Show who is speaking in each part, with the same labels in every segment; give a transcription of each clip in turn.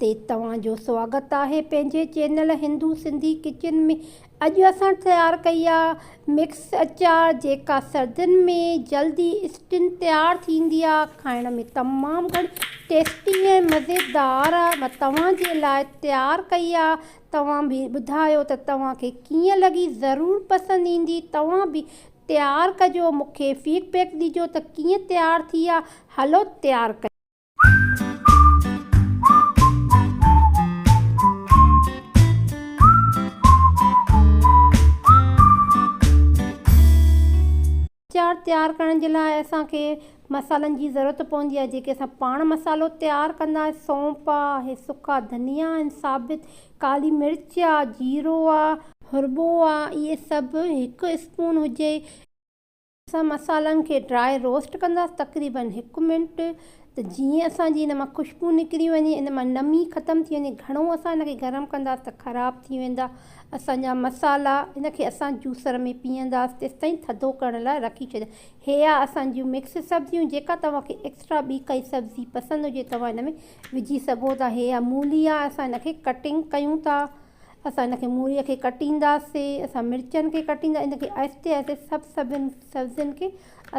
Speaker 1: تي توهان جو سواگت آهي پنهنجي چينل هندو سنڌي ڪچن ۾ اڄ اسان تيار ڪئي آ مڪس اچار جيڪا سردين ۾ جلدي اسٽن تيار ٿيندي آ کائڻ ۾ تمام گهڻي ٽيسٽي ۽ مزيدار آ مان توهان جي لاء تيار ڪئي آ توهان به ٻڌايو ته توهان کي ڪيئن لڳي ضرور پسند ايندي توهان به تيار ڪجو مون کي فيڊ بيڪ ڏجو ته ڪيئن تيار ٿي آ هلو تيار ڪيون. آچار تيار ڪرڻ جي لاء اسان کي مصالحن جي ضرورت پوندي آهي جيڪي اسان پاڻ مصالحو تيار ڪندا آهيون سونف آهي سڪا ڌنيا آهن ثابت ڪالي مرچ آ جيرو آ هرٻو آ اهي سڀ هڪ اسپون هجي. اسان مصالحن کي ڊرائي روسٽ ڪنداسين تقريبن هڪ منٽ ته جيئن اسان جي ان مان خوشبو نڪري وڃي ان مان نمي ختم ٿي وڃي گهڻو اسان ان کي گرم ڪنداسين ته خراب ٿي ويندا اسان جا مصالحا ان کي اسان جوسر ۾ پيهنداسين تيستائين ٿڌو ڪرڻ لاء رکي ڇڏيا هي آ اسان جون مڪس سبزيون جيڪا توهان کي ايڪسٽرا ٻي ڪائي سبزي پسند هجي توهان ان ۾ وجهي سگهو ٿا هي آ مولي آ اسان ان کي ڪٽنگ ڪيون ٿا اسان ان کي موري کي ڪٽينداسي اسان مرچن کي ڪٽيندا ان کي آهستي آهستي سڀ سڀن سبزين کي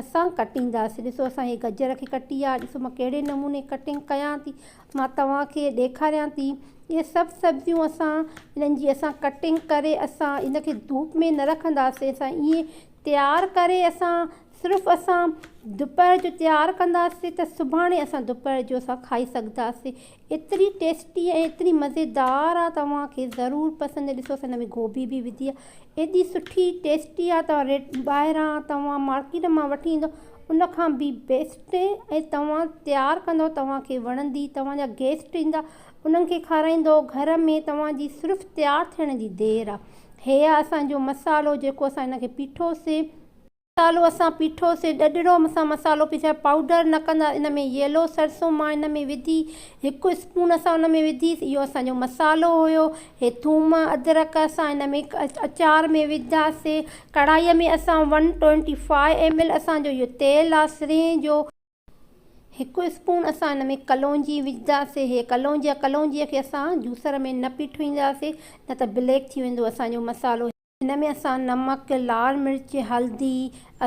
Speaker 1: اسان ڪٽينداسي ڏسو اسان هي گجر کي ڪٽي آ ڏسو مان ڪهڙي نموني ڪٽنگ ڪيان ٿي مان توهان کي ڏيکاريان ٿي اهي سڀ سبزيون اسان انهن جي اسان ڪٽنگ ڪري اسان ان کي ڌوپ ۾ نه رکنداسي اسان ائين تيار ڪري اسان صرف اسان دوپهر جو تيار ڪنداسين ته سڀاڻي اسان دوپهر جو اسان کائي سگهنداسين ايتري ٽيسٽي ۽ ايتري مزيدار آهي توهان کي ضرور پسند ڏسو اسان هن ۾ گوبي به وڌي آهي ايڏي سٺي ٽيسٽي آهي توهان ريٽ ٻاهران توهان مارڪيٽ مان وٺي ايندو ان کان به بيسٽ ۽ توهان تيار ڪندو توهان کي وڻندي توهان جا گيسٽ ايندا انهن کي کارائيندو گهر ۾ توهان جي صرف تيار ٿيڻ جي دير آهي هي آ اسان جو مصالحو جيڪو اسان هن کي پيٺوسي. مصالحو اسان پيٺوسي ڏڏڙو اسان مصالحو پيسيو پائوڊر نه ڪندا ان ۾ يلو سرسو مان ان ۾ وڌي هڪ اسپون اسان ان ۾ وڌي اهو اسان جو مصالحو هيو هي ٿوم ادرڪ اسان ان ۾ اچار ۾ وڌاسي ڪڙهائي ۾ اسان one twenty five M L اسان جو اهو تيل آ سرين جو. هڪ اسپون اسان ان ۾ ڪلونجي وجهنداسين هي ڪلونجي آهي ڪلونجي کي اسان جوسر ۾ نه پيٺوئينداسين نه ته بليڪ ٿي ويندو اسان جو مصالحو هن ۾ اسان نمڪ لال مرچ هلدي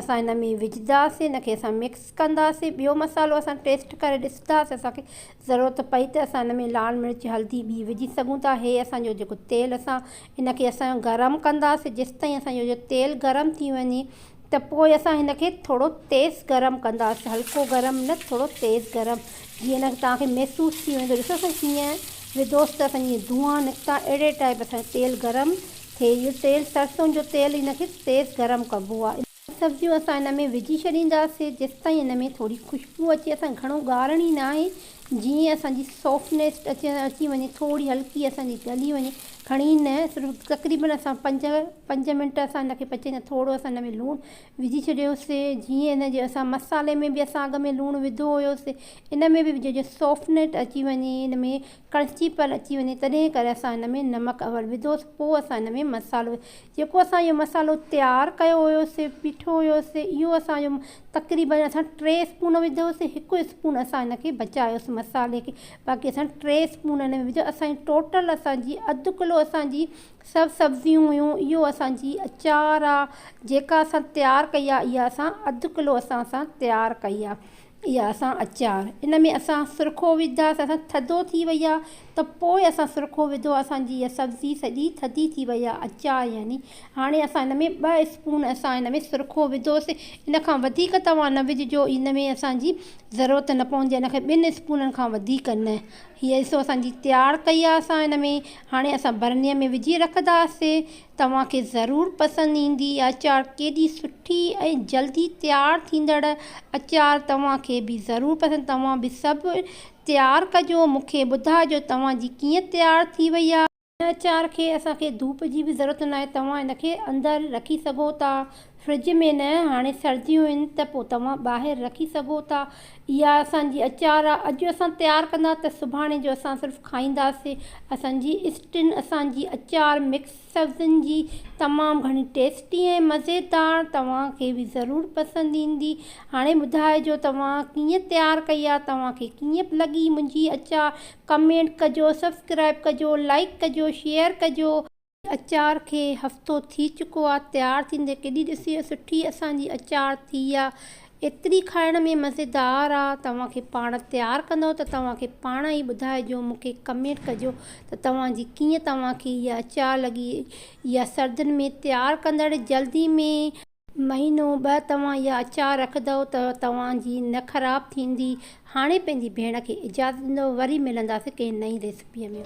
Speaker 1: اسان هن ۾ وجهنداسين هن کي اسان مڪس ڪنداسين ٻيو مصالحو اسان ٽيسٽ ڪري ڏسنداسين اسان کي ضرورت پئي ته اسان هن ۾ لال مرچ هلدي ٻي وجهي سگهون ٿا هي اسان جو جيڪو تيل اسان هن کي اسان گرم ڪنداسين جيستائين اسان جو تيل گرم ٿي وڃي ته پوء اسان هن کي ٿورو تيز گرم ڪنداسين هلڪو گرم نه ٿورو تيز گرم جيئن هن توهان کي محسوس ٿي ويندو ڏسو اسان ڪيئن وڌوس ته اسان جي دونهان نڪتا اهڙي ٽائپ اسان جو تيل گرم ٿئي اهو تيل سرسون جو تيل هن کي تيز گرم ڪبو آهي. سبزيون اسان هن ۾ وجهي ڇڏينداسين جيستائين هن ۾ ٿوري خوشبو اچي اسان گهڻو ڳارڻي ناهي جيئن اسان جي سافٽنيس اچي اچي وڃي ٿوري هلڪي اسان جي ڳلي وڃي گهڻي نه صرف تقريبن اسان پنج پنج منٽ اسان هن کي پچائيندا ٿورو اسان هن ۾ لوڻ وجهي ڇڏيوسي جيئن هن جي اسان مصالحي ۾ به اسان اڳ ۾ لوڻ وڌو هيوسي ان ۾ به وجهو جيئن سافٽنيس اچي وڃي هن ۾ ڪرنچي پن اچي وڃي تڏهن ڪري اسان هن ۾ نمڪ اول وڌوس پوء اسان هن ۾ مصالحو جيڪو اسان اهو مصالحو تيار ڪيو هيوسي پيٺو هيوسي اهو اسان جو تقريبن اسان ٽي اسپون وڌوسي هڪ اسپون اسان ان کي بچايوسي مصالحي کي باقي اسان ٽي اسپون ان ۾ وڌو اسان جي ٽوٽل اسان جي اڌ ڪلو اسان جي سڀ سبزيون هيون اهو اسان جي اچار آ جيڪا اسان تيار ڪئي آ اها اسان اڌ ڪلو اسان اسان تيار ڪئي آ اها اسان اچار ان ۾ اسان سرکو وڌاسين اسان ٿڌو ٿي وئي آ ته پوء اسان سرکو وڌو اسان جي اها سبزي سڄي ٿڌي ٿي وئي آ اچار يعني هاڻي اسان ان ۾ ٻه اسپون اسان ان ۾ سرکو وڌوسين ان کان وڌيڪ توهان نه وجهجو ان ۾ اسان جي ضرورت نه پوندي ان کي ٻن اسپونن کان وڌيڪ نه هيء ڏسو اسان جي تيار ڪئي آ اسان ان ۾ هاڻي اسان برنيء ۾ وجهي رکنداسين توهان کي ضرور پسند ايندي اچار ڪيڏي سٺي ۽ جلدي تيار ٿيندڙ اچار توهان کي به ضرور پسند توهان به سڀ تيار ڪجو مون کي ٻڌائجو توهان جي ڪيئن تيار ٿي وئي آ. هن اچار کي اسان کي ڌوپ جي به ضرورت ناهي توهان هن کي اندر رکي سگهو ٿا. فرج ۾ نه هاڻي سرديون آهن ته پوء توهان ٻاهر رکي سگهو ٿا. اها اسان جي اچار آ اڄ اسان تيار ڪندا ته سڀاڻي جو اسان صرف کائينداسي. اسان جي اسٽن اسان جي اچار مڪس سبزين جي تمام گهڻي ٽيسٽي ۽ مزيدار توهان کي به ضرور پسند ايندي. هاڻي ٻڌائجو توهان ڪيئن تيار ڪئي آ توهان کي ڪيئن لڳي منهنجي اچار ڪمينٽ ڪجو سبسڪرائب ڪجو لائيڪ ڪجو شيئر ڪجو. اچار کي هفتو ٿي چڪو آ تيار ٿيندي ڪيڏي ڏسي سٺي اسان جي اچار ٿي آ ايتري کائڻ ۾ مزيدار آ توهان کي پاڻ تيار ڪندو ته توهان کي پاڻ ئي ٻڌائجو مون کي ڪمينٽ ڪجو ته توهان جي ڪيئن توهان کي اها اچار لڳي اها سردين ۾ تيار ڪندڙ جلدي ۾ مهينو ٻه توهان اها اچار رکندؤ ته توهان جي نه خراب ٿيندي. هاڻي پنهنجي ڀيڻ کي اجازت ڏيندؤ وري ملنداسين ڪنهن نئين ريسپيء ۾.